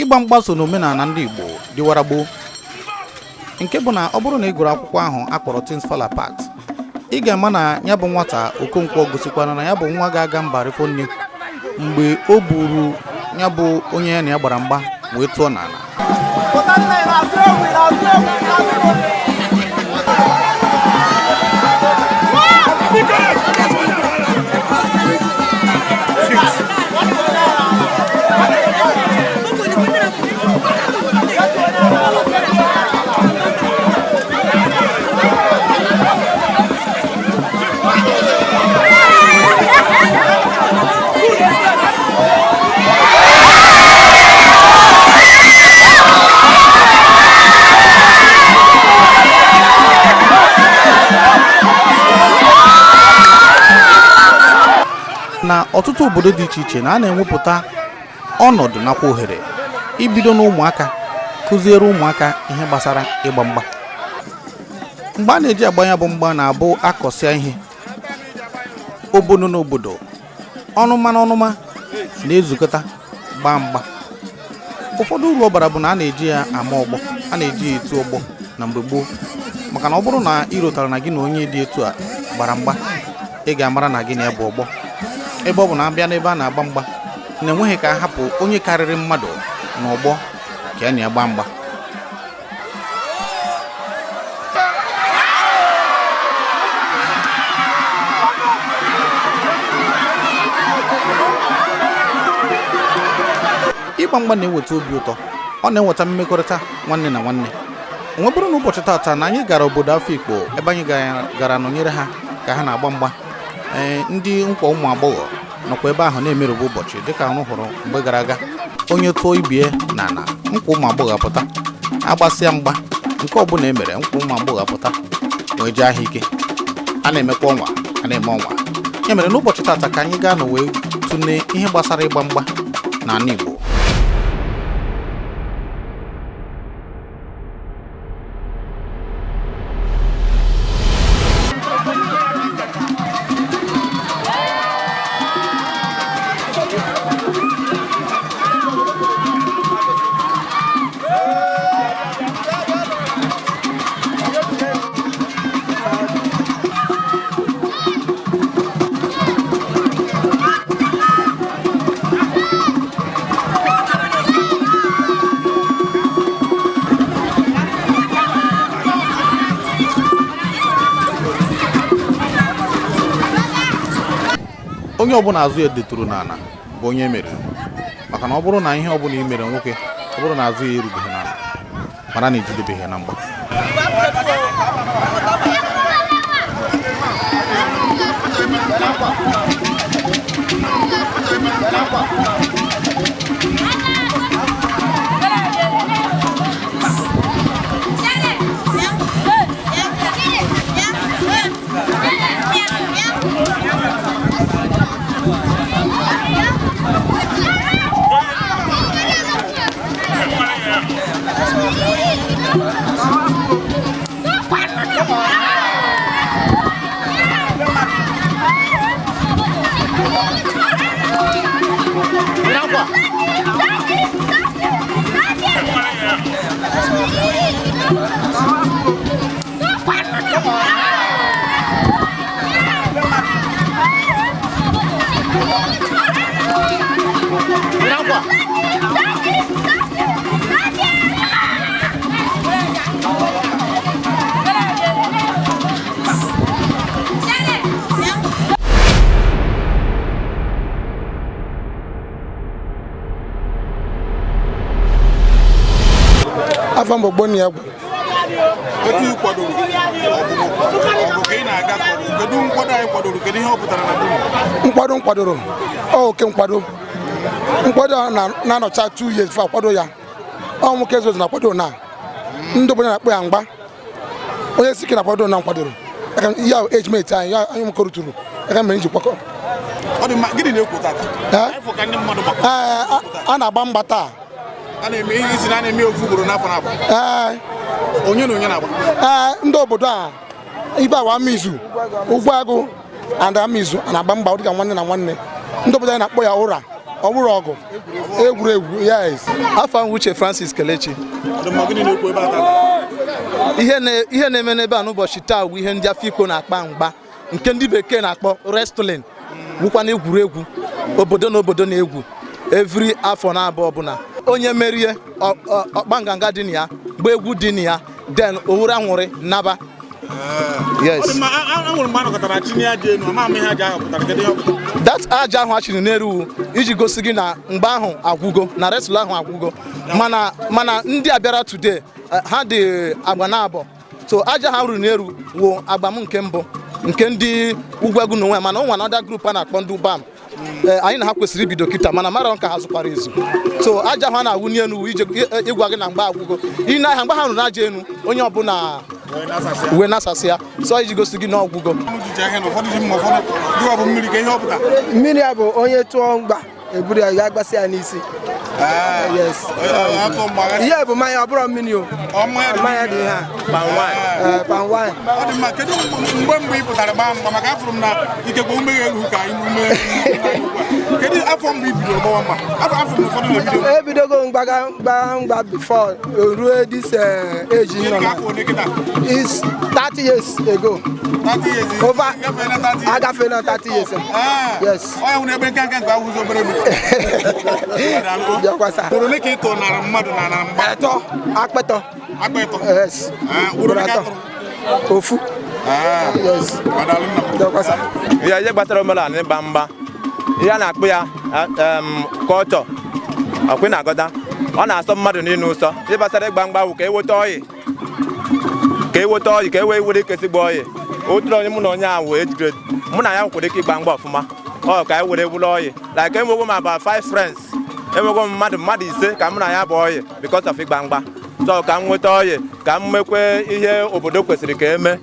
Ịgba mgba so n'omenala ndị Igbo dịwara gboo, nke bụ na ọ bụrụ na ị gụrụ akwụkwọ ahụ a kpọrọ Things Fall Apart, ị ga-ama na ya bụ nwata Okonkwo gosikwara na ya bụ nwa ga-aga mba rifo nne mgbe o buru ya bụ onye ya na ya gbara mgba wee tụọ n'ala. Na ọtụtụ obodo dị iche iche na a na-enwepụta ọnọdụ nakwa ohere ibido n'ụmụaka kụziere ụmụaka ihe gbasara ịgba mgba. Mgbe a na-eji agba ya bụ mgba na-abụ akọsịa ihe obodo na obodo, ọnụma na ọnụma na-ezukọta gbaa mgba. Ụfọdụ uru ọ bara bụ na a na-eji ya ama ọgbọ, a na-eji ya etu ọgbọ na mgbe gboo, maka na ọ bụrụ na ị rotara na gị na onye dị etu a gbara mgba, ị ga-amara na gị na ya bụ ọgbọ. Ebe ọ bụ na abịa n'ebe a na-agba mgba na enweghị ka a hapụ onye karịrị mmadụ n'ọgbọ ka ya na ya gbaa mgba. Ịgba mgba na-eweta obi ụtọ, ọ na-eweta mmekọrịta nwanne na nwanne. O nwebụrụ na ụbọchị tata na anyị gara obodo Afikpo, ebe anyị gara nọnyere ha ka ha na-agba mgba. Ee, ndị nkwa ụmụ agbọghọ nọkwa ebe ahụ na-emerụba ụbọchị dịka ọrụ hụrụ mgbe gara aga. Onye tụọ ibie na ala, nkwa ụmụ agbọghọ apụta, agbasịa mgba nke ọbụla e mere, nkwa ụmụ agbọghọ apụta wee jee ahịa ike. A na-emekwa ọnwa, a na-eme ọnwa. Ya mere n'ụbọchị tata ka anyị gaa na wee tụlee ihe gbasara ịgba mgba n'ala Igbo. Onye ọbụla azụ ya detụrụ n'ala bụ onye meriri, maka na ọ bụrụ na ihe ọbụla i mere nwoke, ọ bụrụ na azụ ya erubeghị n'ala, mara na ejidebeghị ya na mgba. Afọ mbụ gboo ya egwu. Etu ị kwadoro ọgụ ka ị na-aga, kedu nkwado anyị kwadoro, kedu ihe ọ pụtara na bunu? Nkwado m kwadoro ọ oke nkwado, nkwado a na-anọcha 2 years fa akwado ya. Ọ nwoke ezozu na-akwado na ndị obodo na-akpọ ya mgba, onye sike na-akwado na nkwadoro ya age mate anyị, ya anyị nwoke ruturu Aka mere nji kwakọ. Ọ dị mma, gịnị na-ekwu tata? Afọ ka ndị mmadụ gbakọ. Ee, a na-agba mgba taa. A na-eme ihe isi na a na-eme ofu ugboro n'afọ na-abụ. Ee. Onye na onye na-agba? Ee, ndị obodo a ibe awa Amaizụ, Ugwuagụ and Amaizụ na-agba mgba dịka nwanne na nwanne. Ndị obodo anyị na-akpọ ya ụra, ọ bụrụ ọgụ, egwuregwu, yes. Afọ ahụ Uche Francis Kelechi. Ọ dị mma, gịnị na-ekwu ebe a tata? Ihe na-eme n'ebe a n'ụbọchị taa bụ ihe ndị Afikpo na-akpa mgba nke ndị bekee na-akpọ wrestling, wụkwa na egwuregwu obodo na obodo na-egwu every afọ na-abụọ ọbụla. Onye merie ọkpa nganga dị na ya, gba egwu dị na ya, then owuru anwụrị naba. Yes. Ọ dị mma, anwụrụ mgbe a nọkọtara chinye aja enu, ama ama ihe aja ahụ pụtara, kedu ihe ọ pụtara? That aja ahụ a chịrị n'elu iji gosi gị na mgbe ahụ agwụgo, na wrestling ahụ agwụgo. Mana ndị a bịara today, ha dị agba na abụọ. So aja ha ruru n'elu wụ agba m nke mbụ nke ndị Ugwuagụ n'onwe ya, mana o nwere another group a na-akpọ ndị Ubam. Anyị na ha kwesịrị ibido kịta, mana mara ka ha zụkwara ezu. So aja ha na-awụ n'elu ije ịgwa gị na mgbe agwụgo. Ị na-ahịa mgbe ha ruru n'aja enu, onye ọbụla uwe nasasị ya, so iji gosi gị na ọgwụgo. Mmiri a bụ onye tụọ mgba eburu ya ga gbasị ya n'isi. Yes. Ihe bụ mmanya, ọ bụrụ mmiri o. Mmanya dị ha. Palm wine. Ọ dị mma, kedu mgbe ị pụtara gbaa mgba maka afụrụ m na ikekwe ume ya elu ka ume. Kedu afọ mgbe i bidoro gbawa mgba? Afọ m ụfọdụ na-ebido. Ebidogo mgba before ruo this age nọ na. Is 30 years ago. 30 years. Over. Agafe na 30 years. Yes. Onye nwere ebe nkanka nke ahụzi obere ebe. Ugboro ole ka ị tụnara mmadụ na na mgba? Atọ. Akpịtọ. Akpịtọ. Yes. Ugboro ole ka a tụrụ? Ofu. Yes. Ihe gbasara omenala ịgba mgba, ihe a na-akpụ ya kọlchọ, ọkwe na-agọta, ọ na-asọ mmadụ niile ụsọ. Ihe gbasara ịgba mgba bụ ka eweta ọyị, ka eweta ọyị, ka e wee were ike sigba ọyị. Otu onye mụ na onye ahụ ejigre mụ na ya nkwere ike ịgba mgba ọfụma, ọ ka e were wụrụ ọyị. Like enwego m about 5 friends, enwego m mmadụ 5 ka mụ na ya bụ ọyị because of ịgba mgba. So ka m nweta ọyị, ka m mekwe ihe obodo kwesịrị ka eme.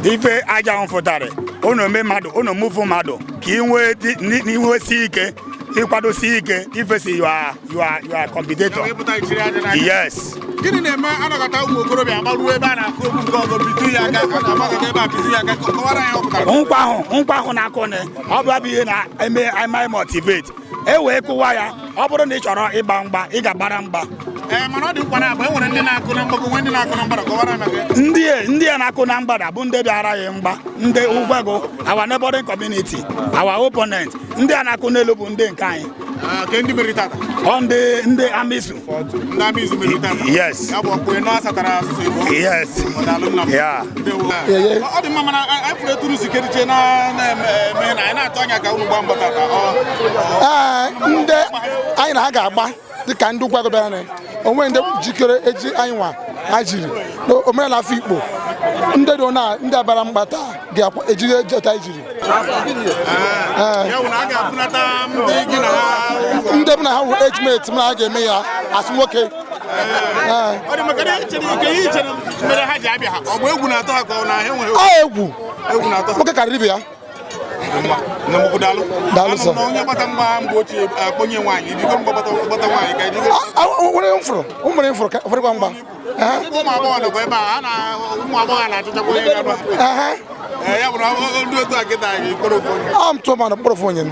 Ife aja ahụ fụtara unu eme mmadụ unu mụfu mmadụ ka ị nwesi ike ịkwadosi ike ifesi your competitor. Yes. Gịnị na-eme anọkọta ụmụ okorobịa agbaruo ebe a na-akụ okwu nke ọzọ bitu ya aka agbakọta ebe a bitu ya aka kọwara ya ọ pụtara. Nkwa ahụ na-akụ na ọ bụ ihe na-eme eme motivate e wee kụwa ya ọ bụrụ na ị chọrọ ịgba mgba ị ga-agbara mgba. Mana ọ dị mkpa na agba e nwere ndị na-akụ na mgbago nwee ndị na-akụ na mgbada kọwara maka ndị a na-akụ na mgbada bụ ndị bịara ya mgba ndị Ugwuagụ our neighboring community our opponent ndị a na-akụ n'elu bụ ndị nke anyị. Ke ndị meriri tata? Ọ ndị Amisu. Ndị Amisu meriri tata? Yes. Ya bụ ọkpụ ịnọ asatara asụsụ Igbo. Yes. Yeah. Ọ dị mma mana anyị fụrụ eturu si keriche na-eme na anyị na-atụ anya ka unu gbaa mgba tata. Ee, ndị anyị na ha ga-agba dịka ndị Ugwuagụ bịara na onwe ndị jikere eji anyị nwa ha jiri omenala Afikpo ndị dị na ndị abara mgba taa ga-ejiri ejeta ejiri. Ndị m na ha wụ age mate m na ha ga-eme ya asụ nwoke. Egwu nwoke karịrị ibe ya. Daalụ sọ. Onye gbata mgba mgbe ochie akpọnye nwaanyị ijigo mgba gbata nwaanyị ka ijigo. Nwere mfụrụ, ụmụrụ mfụrụ ụfọdụ mgba. Ụmụ agbọghọ nọkwa ebe a, ha na ụmụ agbọghọ a na-achọchakwa onye ga-anụ ha. Ehe. Ee, ya bụ na ndị otu a kịta anyị kpọrọ ofu onye. Ọ m tụọ mmadụ mkpụrụ ofu onye.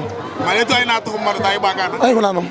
Mana etu anyị na-atụghị mmadụ taa ịgba aka na. Anyị hụlanụ m.